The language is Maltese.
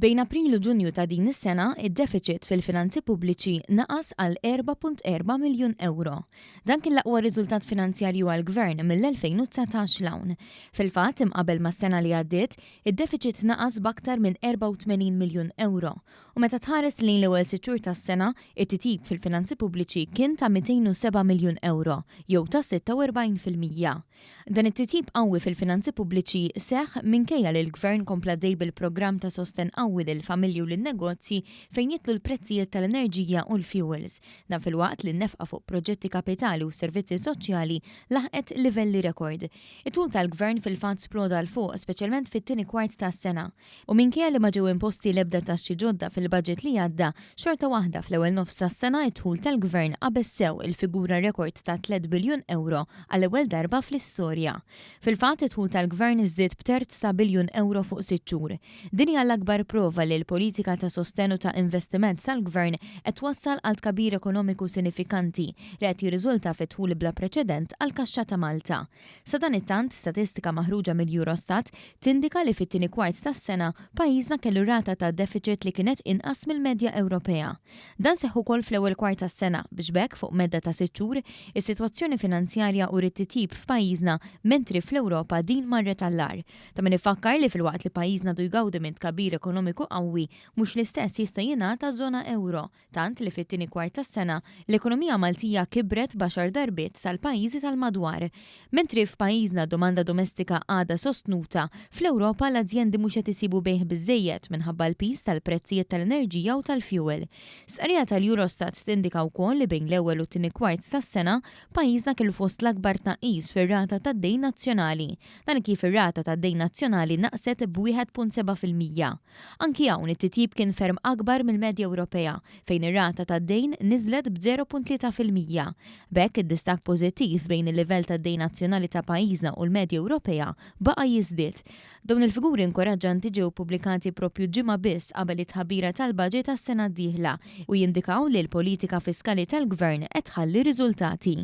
Bejn April u Ġunju ta' din is-sena, id-defiċit fil-finanzi pubbliċi naqas għal 4.4 miljun ewro. Dan kien l-aqwa riżultat finanzjarju għall-Gvern mill-2019 'l hawn. Fil-fatt, imqabbel mas-sena li għaddiet, id-defiċit naqas b'aktar minn 84 miljun ewro. U meta tħares lejn l-ewwel sitt xhur tas-sena, it-titjib fil-finanzi pubbliċi kien ta' 207 miljun ewro, jew ta' 46%. Dan it-titjib qawwi fil-finanzi pubbliċi seħħ minkejja li l-Gvern kompla għaddej bil-programm ta' sostenn qawwi lill-familji u lin-negozji fejn jidħlu l-prezzijiet tal-enerġija u l-fuels. Dan filwaqt li n-nefqa fuq proġetti kapitali u servizzi soċjali laħqet livelli rekord. Id-dħul tal-Gvern fil-fatt sploda 'l fuq, speċjalment fit-tieni kwart tas-sena. U minkejja li ma ġew imposti l-ebda taxxi ġodda fil-budget li għadda, xorta waħda fl-ewwel nofs tas-sena d-dħul tal-Gvern qabeż sew il-figura rekord ta' tlett biljun ewro għall-ewwel darba fl-istorja. Fil-fatt, id-dħul tal-Gvern żdied b'terz ta' biljun ewro fuq sitt xhur. Din hija l-akbar prova li l-politika ta' sostenn u ta' investiment tal-Gvern qed twassal għal tkabbir ekonomiku sinifikanti li qed jirriżulta fi dħul bla preċedent għall-kaxxa ta' Malta. Sadanittant, statistika maħruġa mill-Eurostat tindika li fit-tieni kwart tas-sena, pajjiżna kellu rata ta' defiċit li kienet inqas mill-medja Ewropea. Dan seħħ ukoll fl-ewwel kwart tas-sena biex b'hekk fuq medda ta' sitt xhur, is-sitwazzjoni finanzjarja uriet titjib f'pajjiżna mentri fl-Ewropa din marret għall-agħar. Ta' min ifakkar li filwaqt li pajjiżna għadu jgawdi minn tkabbir ekonomiku qawwi, mhux l-istess jista' jingħad għaż-żona ewro tant li fit-tieni kwart tas-sena l-ekonomija Maltija kibret b'għaxar darbiet tal-pajjiżi tal-madwar. Mentri f'pajjiżna d-domanda domestika għadha sostnuta, fl-Ewropa l-azjendi mhux qed isibu bejgħ biżżejjed minħabba l-piż tal-prezzijiet tal-enerġija u tal-fjuwil. Stqarrija tal-Eurostat tindika wkoll li bejn l-ewwel u t-tieni kwart tas-sena, pajjiżna kellu fost l-akbar tnaqqis fir-rata tad-dejn nazzjonali. Dan kif ir-rata tad-dejn nazzjonali naqset b'1.7%. Anki hawn it-titjib kien ferm akbar mill-medja Ewropea, fejn ir-rata tad-dejn niżlet b'0.3%. B'hekk id-distakk pożittiv bejn il-livell tad-dejn nazzjonali ta' pajjiżna u l-medja Ewropea baqa' jiżdied. Dawn il-figuri inkoraġġanti ġew ippubblikati proprju ġimgħa biss qabel it-tħabbira tal-baġit għas-sena d-dieħla u jindikaw li l-politika fiskali tal-Gvern qed tħalli riżultati.